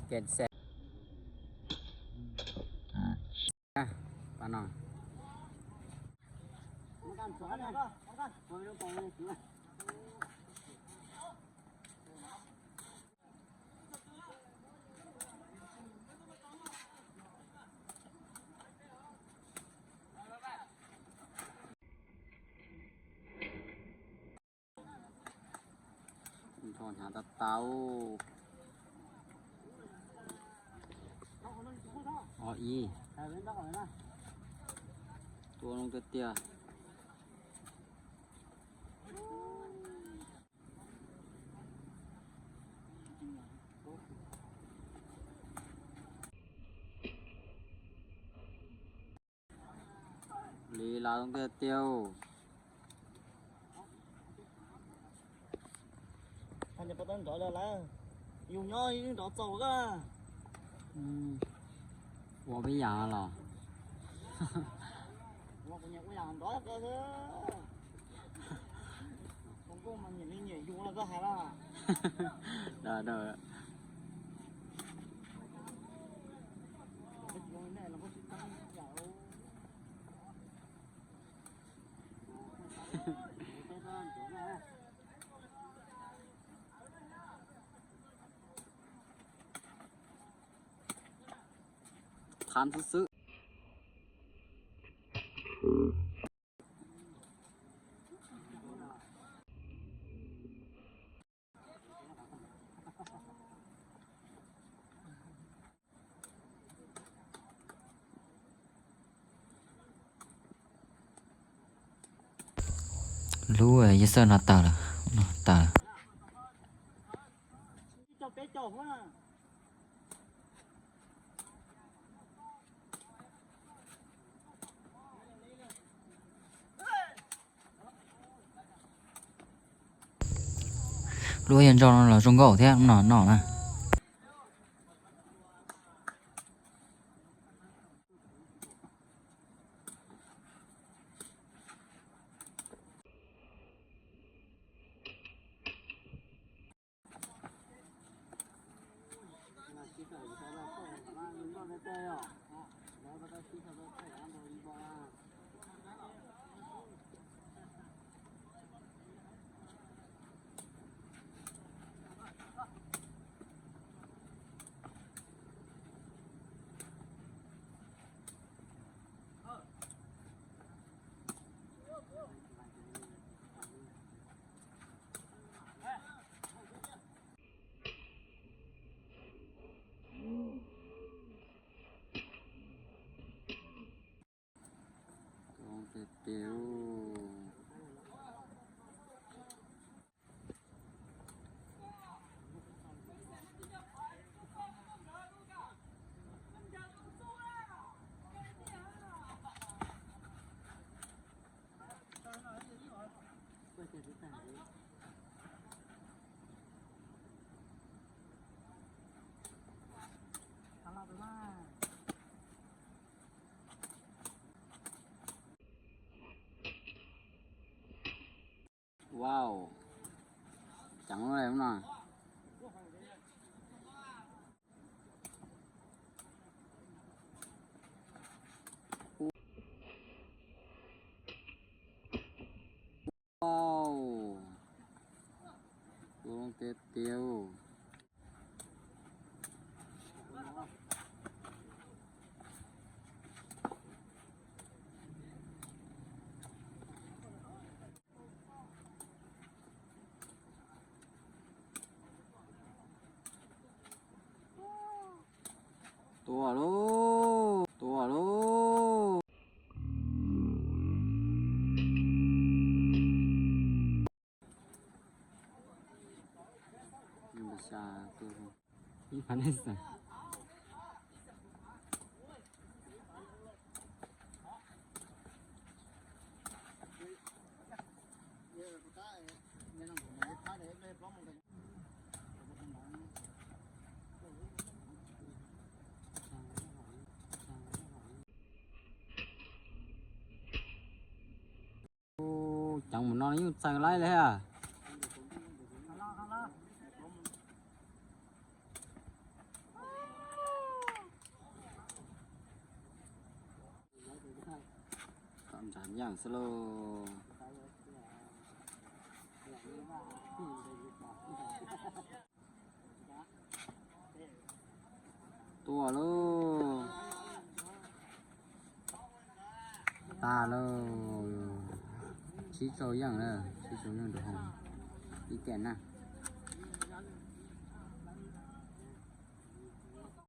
ແກ່ນແຊະ ອ່ະ ປ້ານ້ອງ. ຖອນຫາຕາເຕົາ ອໍອີ ຕົວລົງເຕີຍໆ. ລີລາຕ້ອງແຕ່ຕຽວ ທ່ານຈະບໍ່ຕ້ອງດອກແລ້ວລະ ຢູ່ຍໍຢູ່ດອກເຈົ້າກະ ອືມ ບໍ່ເປັນຫຍັງລະ ບໍ່ເປັນຫຍັງ ບໍ່ຫຍັງດອກກະເທີ ຄົງບໍ່ມັນຍັງມີເຫຍື່ອຢູ່ລະກະຫາລະ ດາ ດາ. ຄັນຊື່ໆ. ຮູ້ເອີຍ ຢ່າເສີນເອົາຕາລະ ຕາລະ. ຮູ້ເຫັນຈອນລາວຊົງກໍອອກແທ້ ມັນໜອນນອກນະ. ວ້າວ ຈັ່ງເລີຍນະ. ວ້າວ ໂດນແຕ່ຕຽວ. ຕົວະໂລ ຕົວະໂລ. ໂອ້ ຈັ່ງມັນນອນຢູ່ໃສ່ໄລ່ເລີຍອະ. ເອົາລະ ເອົາລະ. ສາມຢ່າງສະໂລ ຕົວໂລ ຕາໂລ ຊີໂຊຢ່າງເດີ ຊີໂຊຢ່າງເດີ ຫ້ອງອີແກນນະ.